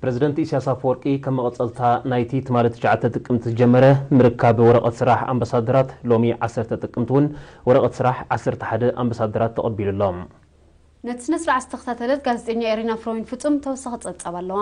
ፕረዚደንት ኢሳያስ ኣፈወርቂ ከም መቐጸልታ ናይቲ ትማሊ ትሽዓተ ጥቅምቲ ዝጀመረ ምርካብ ወረቐት ስራሕ ኣምባሳደራት፣ ሎሚ ዓሰርተ ጥቅምቲ እውን ወረቐት ስራሕ ዓሰርተ ሓደ ኣምባሳደራት ተቐቢሉ ኣሎ። ነቲ ስነ ስርዓት ዝተኸታተለት ጋዜጠኛ ኤሪና ፍሮይን ፍጹም ተወሳኺ ጸብጻብ ኣለዋ።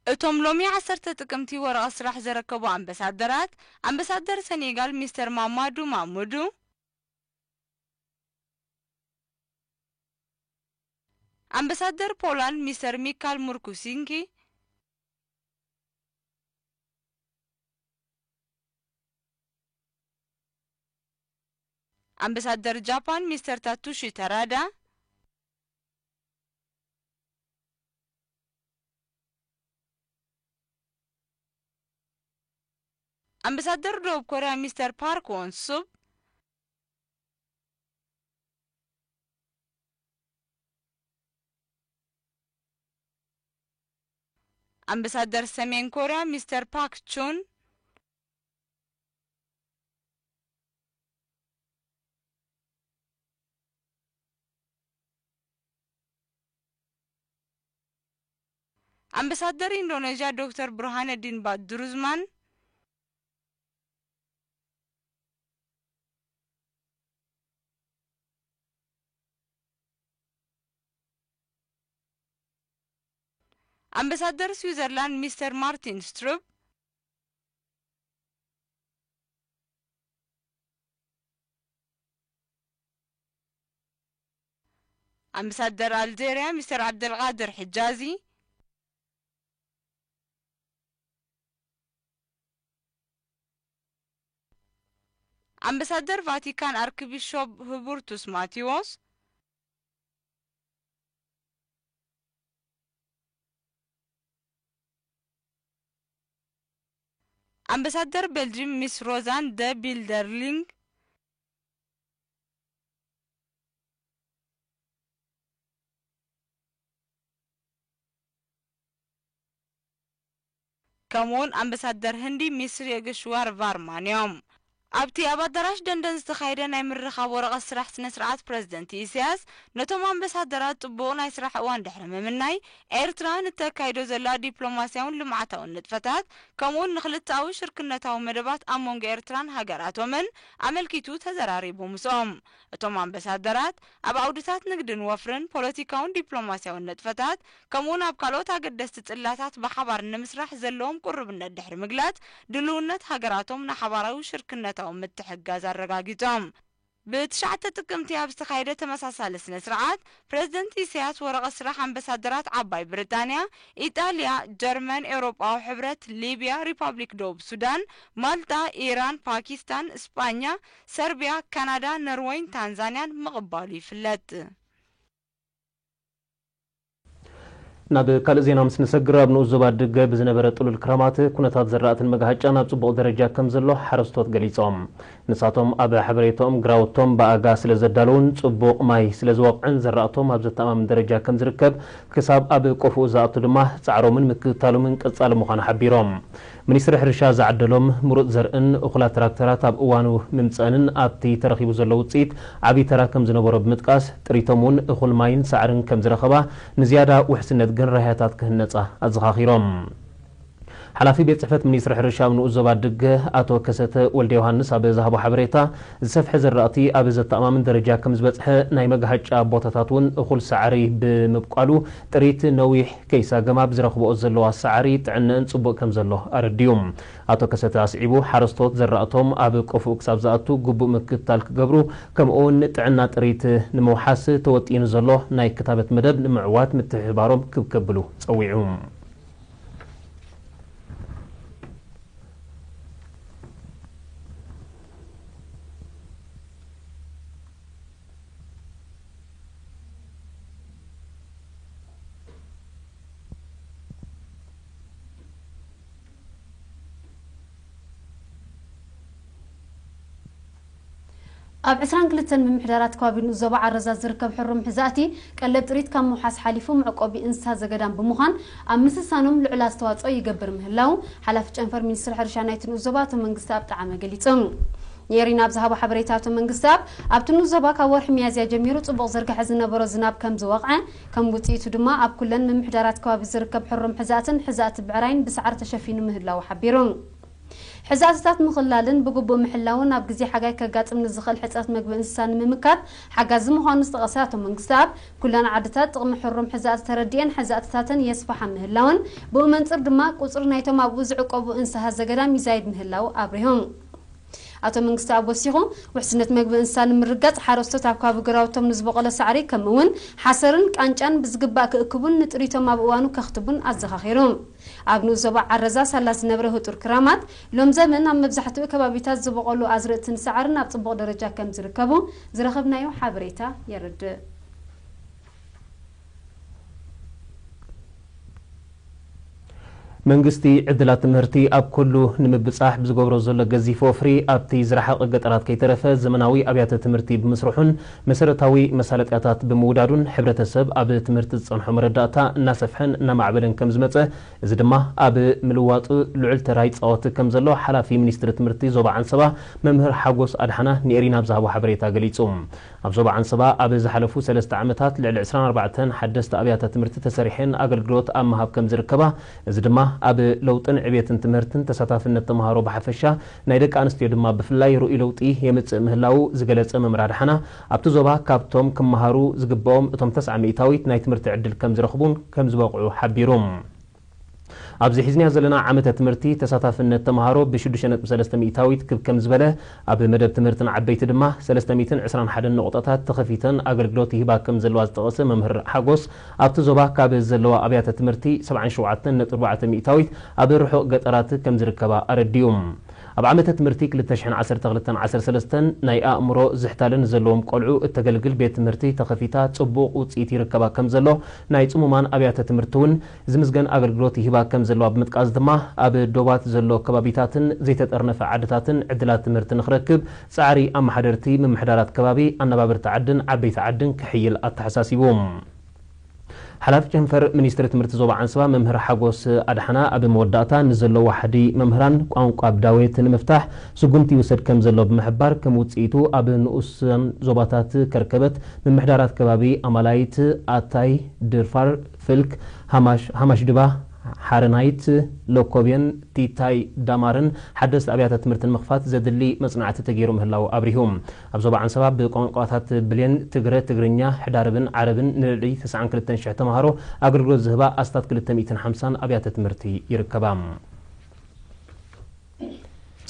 እቶም ሎሚ ዓሰርተ ጥቅምቲ ወረቐት ስራሕ ዘረከቡ ኣምባሳደራት፣ ኣምባሳደር ሰኔጋል ሚስተር ማማዱ ማሙዱ፣ ኣምባሳደር ፖላንድ ሚስተር ሚካል ሙርኩሲንኪ፣ ኣምባሳደር ጃፓን ሚስተር ታቱሺ ተራዳ፣ ኣምባሳደር ደቡብ ኮርያ ሚስተር ፓርክ ዎን ሱብ፣ ኣምባሳደር ሰሜን ኮርያ ሚስተር ፓክ ቹን፣ ኣምባሳደር ኢንዶኔዥያ ዶክተር ቡርሃነዲን ባድሩዝማን፣ ኣምባሳደር ስዊዘርላንድ ሚስተር ማርቲን ስትሩብ፣ ኣምባሳደር ኣልጀርያ ሚስተር ዓብደልቃድር ሕጃዚ፣ ኣምባሳደር ቫቲካን ኣርክቢሾፕ ሁበርቱስ ማቴዎስ፣ ኣምባሳደር ቤልጂም ሚስ ሮዛን ደ ቢልደርሊንግ፣ ከምኡውን ኣምባሳደር ህንዲ ሚስ ዮጌሽዋር ቫርማን እዮም። ኣብቲ ኣብ ኣዳራሽ ደንደን ዝተኻየደ ናይ ምርኻብ ወረቐት ስራሕ ስነ ስርዓት፣ ፕረዚደንት ኢሳያስ ነቶም ኣምባሳደራት ጽቡቕ ናይ ስራሕ እዋን ድሕሪ ምምናይ፣ ኤርትራ ንተካይዶ ዘላ ዲፕሎማስያውን ልምዓታውን ንጥፈታት ከምኡውን ንክልተኣዊ ሽርክነታዊ መደባት ኣብ መንጎ ኤርትራን ሃገራቶምን ኣመልኪቱ ተዘራሪቡ ምስኦም። እቶም ኣምባሳደራት ኣብ ዓውድታት ንግድን ወፍርን፣ ፖለቲካውን ዲፕሎማስያውን ንጥፈታት ከምኡውን ኣብ ካልኦት ኣገደስቲ ጽላታት ብሓባር ንምስራሕ ዘለዎም ቅሩብነት ድሕሪ ምግላጽ፣ ድልውነት ሃገራቶም ንሓባራዊ ሽርክነታዊ ምትሕግጋዝ ኣረጋጊጾም። ብትሽዓተ ጥቅምቲ ኣብ ዝተኻየደ ተመሳሳሊ ስነ ስርዓት፣ ፕረዚደንት ኢሳያስ ወረቐት ስራሕ ኣምባሳደራት ዓባይ ብሪጣንያ፣ ኢጣልያ፣ ጀርመን፣ ኤውሮጳዊ ሕብረት፣ ሊብያ፣ ሪፓብሊክ ደቡብ ሱዳን፣ ማልጣ፣ ኢራን፣ ፓኪስታን፣ ስጳኛ፣ ሰርቢያ፣ ካናዳ፣ ነርወይን ታንዛንያን ምቕባሉ ይፍለጥ። ናብ ካልእ ዜና ምስ ንሰግር፣ ኣብ ንኡስ ዞባ ድገ ብዝነበረ ጥሉል ክረማት፣ ኩነታት ዘራእትን መጋሃጫን ኣብ ጽቡቕ ደረጃ ከም ዘሎ ሓረስቶት ገሊጾም። ንሳቶም ኣብ ሓበሬታኦም፣ ግራውቶም ብኣጋ ስለ ዘዳለውን ጽቡቕ ማይ ስለ ዝወቕዕን፣ ዘራእቶም ኣብ ዘተኣማምን ደረጃ ከም ዝርከብ፣ ክሳብ ኣብ ቆፎኡ ዝኣቱ ድማ ጻዕሮምን ምክትታሎምን ቀጻሊ ምዃኑ ሓቢሮም። ሚኒስትሪ ሕርሻ ዝዓደሎም ምሩጽ ዘርእን እኹላት ትራክተራት ኣብ እዋኑ ምምጸአንን ኣብቲ ተረኺቡ ዘሎ ውጽኢት ዓቢ ተራ ከም ዝነበሮ ብምጥቃስ፣ ጥሪቶም እውን እኹል ማይን ሳዕርን ከም ዝረኸባ፣ ንዝያዳ ውሕስነት ግን ራህያታት ክህነጻ ኣዘኻኺሮም። ሓላፊ ቤት ጽሕፈት ሚኒስትሪ ሕርሻ ኣብ ንኡስ ዞባ ድገ ኣቶ ከሰተ ወልደ ዮሃንስ ኣብ ዝሃቦ ሓበሬታ፣ ዝሰፍሐ ዘራእቲ ኣብ ዘተኣማምን ደረጃ ከም ዝበጽሐ፣ ናይ መግሃጫ ቦታታት እውን እኹል ሳዕሪ ብምብቋሉ፣ ጥሪት ነዊሕ ከይሳገማ ብዝረኽብኦ ዘለዋ ሳዕሪ ጥዕነአን ጽቡቕ ከም ዘሎ ኣረዲኡ። ኣቶ ከሰተ ኣስዒቡ፣ ሓረስቶት ዘራእቶም ኣብ ቆፎኡ ክሳብ ዝኣቱ ግቡእ ምክትታል ክገብሩ፣ ከምኡውን ጥዕና ጥሪት ንምውሓስ ተወጢኑ ዘሎ ናይ ክታበት መደብ ንምዕዋት ምትሕብባሮም ክብ ከብሉ ጸዊዑ። ኣብ ዕስራን ክልተን ምምሕዳራት ከባቢ ንኡስ ዞባ ዓረዛ ዝርከብ ሕሩም ሕዛእቲ፣ ቀለብ ጥሪት ካብ ምውሓስ ሓሊፉ መዕቆቢ እንስሳ ዘገዳም ብምዃን፣ ኣብ ምስሳኖም ልዑል ኣስተዋጽኦ ይገብር ምህላው ሓላፊ ጨንፈር ሚኒስትሪ ሕርሻ ናይቲ ንኡስ ዞባ ኣቶ መንግስቲ ኣብ ጣዓመ ገሊጹ። ንኤሪና ኣብ ዝሃቦ ሓበሬታ፣ ኣቶ መንግስተኣብ ኣብቲ ንኡስ ዞባ ካብ ወርሒ ሚያዝያ ጀሚሩ ጽቡቕ ዝርግሐ ዝነበሮ ዝናብ ከም ዝወቕዐ፣ ከም ውጽኢቱ ድማ ኣብ ኩለን ምምሕዳራት ከባቢ ዝርከብ ሕሩም ሕዛእትን ሕዛእቲ ብዕራይን ብሳዕሪ ተሸፊኑ ምህላዉ ሓቢሩ። ሕዛእትታት ምኽላልን ብግቡእ ምሕላውን ኣብ ግዜ ሓጋይ ከጋጥም ንዝኽእል ሕጽረት መግቢ እንስሳ ንምምካት ሓጋዚ ምዃኑ ዝጠቐሰ ኣቶ መንግስተኣብ፣ ኩለን ዓድታት ጥቕሚ ሕሩም ሕዛእቲ ተረዲኤን ሕዛእትታተን የስፍሓ ምህላውን ብኡ መንጽር ድማ ቁጽሪ ናይቶም ኣብኡ ዝዕቆቡ እንስሳ ዘገዳም ይዛይድ ምህላዉ ኣብሪሆም። ኣቶ መንግስተኣብ ወሲኹ፣ ውሕስነት መግቢ እንስሳ ንምርጋጽ ሓረስቶት ኣብ ከባቢ ግራውቶም ንዝበቆለ ሳዕሪ ከምኡ እውን ሓሰርን ቃንጫን ብዝግባእ ክእክቡን ንጥሪቶም ኣብ እዋኑ ከኽትቡን ኣዘኻኺሩ። ኣብ ንኡስ ዞባ ዓረዛ ሳላ ዝነብረ ህጡር ክራማት ሎም ዘመን ኣብ መብዛሕትኡ ከባቢታት ዝበቆሉ ኣዝርእትን ሳዕርን ኣብ ጽቡቕ ደረጃ ከም ዝርከቡ ዝረኸብናዮ ሓበሬታ የረድእ። መንግስቲ ዕድላት ትምህርቲ ኣብ ኩሉ ንምብጻሕ ብዝገብሮ ዘሎ ገዚፍ ወፍሪ ኣብቲ ዝረሓቐ ገጠራት ከይተረፈ ዘመናዊ ኣብያተ ትምህርቲ ብምስርሑን መሰረታዊ መሳለጥያታት ብምውዳዱን ሕብረተሰብ ኣብ ትምህርቲ ዝጸንሖ መረዳእታ እናሰፍሐን እናማዕበለን ከም ዝመጸ፣ እዚ ድማ ኣብ ምልዋጡ ልዑል ተራ ይጻወት ከም ዘሎ ሓላፊ ሚኒስትሪ ትምህርቲ ዞባ ዓንሰባ መምህር ሓጎስ ኣድሓና ንኤሪና ኣብ ዝሃቦ ሓበሬታ ገሊጹ። ኣብ ዞባ ዓንሰባ ኣብ ዝሓለፉ ሰለስተ ዓመታት ልዕሊ ዕስራን ኣርባዕተን ሓደስቲ ኣብያተ ትምህርቲ ተሰሪሐን ኣገልግሎት ኣብ ምሃብ ከም ዝርከባ፣ እዚ ድማ ኣብ ለውጥን ዕቤትን ትምህርትን ተሳታፍነት ተምሃሮ ብሓፈሻ ናይ ደቂ ኣንስትዮ ድማ ብፍላይ ርኡይ ለውጢ የምጽእ ምህላዉ ዝገለጸ መምህር ኣድሓና፣ ኣብቲ ዞባ ካብቶም ክመሃሩ ዝግብኦም እቶም ተስዓ ሚእታዊት ናይ ትምህርቲ ዕድል ከም ዝረኽቡን ከም ዝበቕዑ ሓቢሩ። ኣብዚ ሒዝናዮ ዘለና ዓመተ ትምህርቲ ተሳታፍነት ተምሃሮ ብሽዱሽተ ነጥቢ ሰለስተ ሚእታዊት ክብ ከም ዝበለ፣ ኣብ መደብ ትምህርቲ ንዓበይቲ ድማ ሰለስተ ሚእትን ዕስራን ሓደን ነቑጣታት ተኸፊተን ኣገልግሎት ይህባ ከም ዘለዋ ዝጠቐሰ መምህር ሓጎስ፣ ኣብቲ ዞባ ካብ ዘለዋ ኣብያተ ትምህርቲ ሰብዓን ሸውዓተን ነጥቢ ኣርባዕተ ሚእታዊት ኣብ ርሑቕ ገጠራት ከም ዝርከባ ኣረዲኡ። ኣብ ዓመተ ትምህርቲ ክልተ ሽሕን ዓሰርተ ክልተን ዓሰርተ ሰለስተን ናይ ኣእምሮ ዝሕታለ ንዘለዎም ቆልዑ እተገልግል ቤት ትምህርቲ ተኸፊታ ጽቡቕ ውጽኢት ይርከባ ከም ዘሎ ናይ ጽሙማን ኣብያተ ትምህርቲ እውን ዝምዝገን ኣገልግሎት ይህባ ከም ዘለዋ ብምጥቃስ ድማ፣ ኣብ ዶባት ዘሎ ከባቢታትን ዘይተጠርነፈ ዓድታትን ዕድላት ትምህርቲ ንኽረክብ ጻዕሪ ኣመሓደርቲ ምምሕዳራት ከባቢ፣ ኣነባበርቲ ዓድን ዓበይቲ ዓድን ክሕይል ኣተሓሳሲቡ። ሓላፊ ጨንፈር ሚኒስትሪ ትምህርቲ ዞባ ዓንስባ መምህር ሓጎስ ኣድሓና ኣብ መወዳእታ፣ ንዘሎ ዋሕዲ መምህራን ቋንቋ ብዳዌት ንምፍታሕ ስጉምቲ ይውሰድ ከም ዘሎ ብምሕባር፣ ከም ውጽኢቱ ኣብ ንኡሳን ዞባታት ከርከበት ምምሕዳራት ከባቢ ኣማላይት፣ ኣታይ፣ ድርፋር፣ ፍልክ፣ ሃማሽ፣ ሃማሽ ድባ፣ ሓረናይት፣ ሎኮብየን፣ ቲታይ፣ ዳማርን ሓደስቲ ኣብያተ ትምህርቲ ንምኽፋት ዘድሊ መጽናዕቲ ተገይሩ ምህላዉ ኣብሪሁ። ኣብ ዞባ ዓንሰባ ብቋንቋታት ብሌን፣ ትግረ፣ ትግርኛ፣ ሕዳርብን ዓረብን ንልዕሊ ተስዓን ክልተን ሽሕ ተምሃሮ ኣገልግሎት ዝህባ ኣስታት ክልተ ሚእትን ሓምሳን ኣብያተ ትምህርቲ ይርከባ።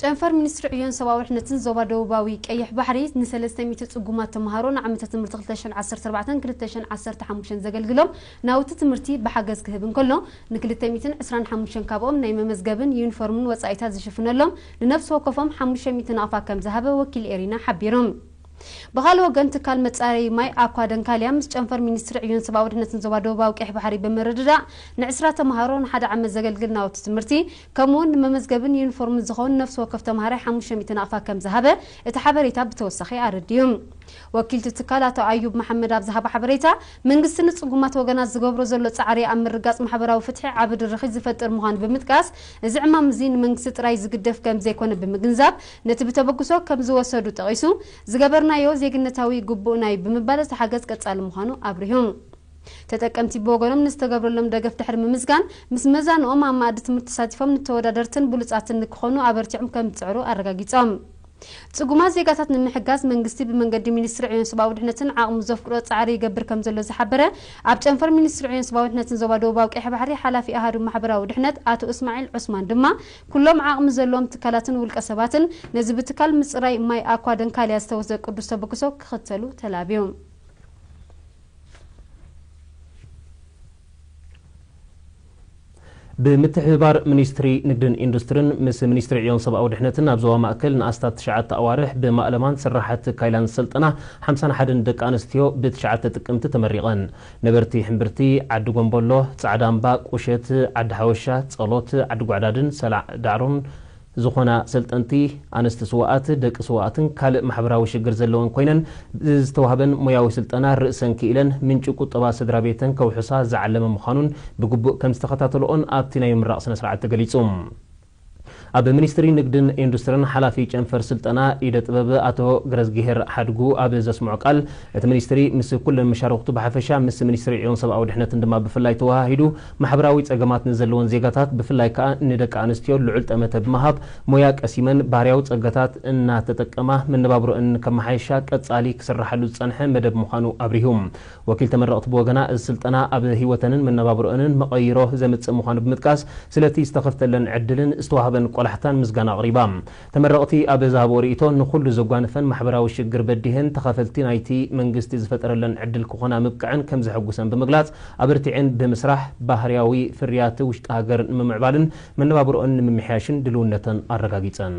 ጨንፈር ሚኒስትሪ ዕዮን ሰብኣዊ ድሕነትን ዞባ ደቡባዊ ቀይሕ ባሕሪ ንሰለስተ ሚእቲ ጽጉማት ተምሃሮ ንዓመተ ትምህርቲ ክልተ ሽሕን ዓሰርተ ኣርባዕተን ክልተ ሽሕን ዓሰርተ ሓሙሽተን ዘገልግሎም ናውቲ ትምህርቲ ብሓገዝ ክህብ እንከሎ፣ ንክልተ ሚእትን ዕስራን ሓሙሽተን ካብኦም ናይ መመዝገብን ዩኒፎርምን ወጻኢታት ዝሽፍነሎም ንነፍሲ ወከፎም ሓሙሽተ ሚእቲ ናቕፋ ከም ዝሃበ ወኪል ኤሪና ሓቢሩ። ብኻልእ ወገን፣ ትካል መጻረዪ ማይ ኣኳ ደንካልያ ምስ ጨንፈር ሚኒስትሪ ዕዮን ሰብኣዊ ድሕነትን ዞባ ደቡባዊ ቀይሕ ባሕሪ ብምርድዳእ፣ ንዕስራ ተምሃሮ ንሓደ ዓመት ዘገልግል ናውቲ ትምህርቲ፣ ከምኡውን ንመመዝገብን ዩኒፎርምን ዝኸውን ነፍሲ ወከፍ ተምሃራይ ሓሙሽተ ሚእቲ ናቕፋ ከም ዝሃበ እቲ ሓበሬታ ብተወሳኺ ኣረዲኡ። ወኪል እቲ ትካል ኣቶ ኣዩብ መሓመድ ኣብ ዝሃቦ ሓበሬታ፣ መንግስቲ ንጽጉማት ወገናት ዝገብሮ ዘሎ ጻዕሪ ኣብ ምርጋጽ ማሕበራዊ ፍትሒ ዓቢ ድርኺት ዝፈጥር ምዃኑ ብምጥቃስ፣ እዚ ዕማም እዚ ንመንግስቲ ጥራይ ዝግደፍ ከም ዘይኮነ ብምግንዛብ፣ ነቲ ብተበግሶ ከም ዝወሰዱ ጠቒሱ፣ ዝገበርናዮ ዜግነታዊ ግቡእና እዩ ብምባል፣ እቲ ሓገዝ ቀጻሊ ምዃኑ ኣብሪሁ። ተጠቀምቲ ብወገኖም ንዝተገብረሎም ደገፍ ድሕሪ ምምስጋን፣ ምስ መዛንኦም ኣብ መኣዲ ትምህርቲ ተሳቲፎም ንተወዳደርትን ብሉጻትን ንክኾኑ ኣበርቲዖም ከም ዝጽዕሩ ኣረጋጊጾም። ጽጉማት ዜጋታት ንምሕጋዝ መንግስቲ ብመንገዲ ሚኒስትሪ ዕዮን ሰብኣዊ ድሕነትን ዓቕሙ ዘፍቅዶ ጻዕሪ ይገብር ከም ዘሎ ዝሓበረ ኣብ ጨንፈር ሚኒስትሪ ዕዮን ሰብኣዊ ድሕነትን ዞባ ደቡባዊ ቀይሕ ባሕሪ ሓላፊ ኣሃዱ ማሕበራዊ ድሕነት ኣቶ እስማዒል ዑስማን ድማ፣ ኩሎም ዓቕሚ ዘለዎም ትካላትን ውልቀ ሰባትን ነዚ ብትካል ምጽራይ ማይ ኣኳ ደንካልያ ዝተወስደ ቅዱስ ተበግሶ ክኽተሉ ተላብዩ። ብምትሕብባር ሚኒስትሪ ንግድን ኢንዱስትሪን ምስ ሚኒስትሪ ዕዮን ሰብኣዊ ድሕነትን ኣብ ዞባ ማእከል ንኣስታት ትሽዓተ ኣዋርሕ ብማእለማን ስራሓት ካይላን ስልጠና ሓምሳን ሓደን ደቂ ኣንስትዮ ብትሽዓተ ጥቅምቲ ተመሪቐን። ነበርቲ ሕምብርቲ፣ ዓዲ ጎምቦሎ፣ ጻዕዳ እምባ፣ ቁሸት፣ ዓዲ ሓወሻ፣ ጸሎት፣ ዓዲ ጓዕዳድን ሰላዕ ዳዕሮን ዝኾና ሰልጠንቲ፣ ኣንስቲ ስውኣት፣ ደቂ ስውኣትን ካልእ ማሕበራዊ ሽግር ዘለወን ኮይነን፣ ብዝተዋህበን ሞያዊ ስልጠና ርእሰን ክኢለን ምንጪ ቁጠባ ስድራ ቤተን ከውሕሳ ዝዓለመ ምዃኑን ብግቡእ ከም ዝተኸታተልኦን ኣብቲ ናይ ምምራቕ ስነ ስርዓት ተገሊጹ። ኣብ ሚኒስትሪ ንግድን ኢንዱስትርን ሓላፊ ጨንፈር ስልጠና ኢደ ጥበብ ኣቶ ገረዝግሄር ሓድጉ ኣብ ዘስምዖ ቃል፣ እቲ ሚኒስትሪ ምስ ኩለን መሻርኽቱ ብሓፈሻ ምስ ሚኒስትሪ ዕዮን ሰብኣዊ ድሕነትን ድማ ብፍላይ ተወሃሂዱ፣ ማሕበራዊ ጸገማት ንዘለወን ዜጋታት ብፍላይ ከኣ ንደቂ ኣንስትዮ ልዑል ጠመተ ብምሃብ፣ ሞያ ቀሲመን ባህርያዊ ጸጋታት እናተጠቀማ መነባብሮአን ከመሓየሻ ቀጻሊ ክስራሓሉ ዝጸንሐ መደብ ምዃኑ ኣብሪሁ። ወኪል ተመረቕቲ ብወገና፣ እዚ ስልጠና ኣብ ህይወተንን መነባብሮአንን መቐይሮ ዘምጽእ ምዃኑ ብምጥቃስ፣ ስለቲ ዝተኸፍተለን ዕድልን ዝተዋህበን ቆላሕታን ምስጋና ኣቕሪባ። ተመረቕቲ ኣብ ዝሃብኦ ርእይቶ፣ ንኹሉ ዘጓንፈን ማሕበራዊ ሽግር በዲሀን ተኻፈልቲ ናይቲ መንግስቲ ዝፈጠረለን ዕድል ክኾና ምብቅዐን ከም ዘሐጉሰን ብምግላጽ፣ ኣበርቲዐን ብምስራሕ ባህርያዊ ፍርያት ውሽጢ ሃገር ንምምዕባልን መነባብሮአን ንምምሕያሽን ድልውነተን ኣረጋጊጸን።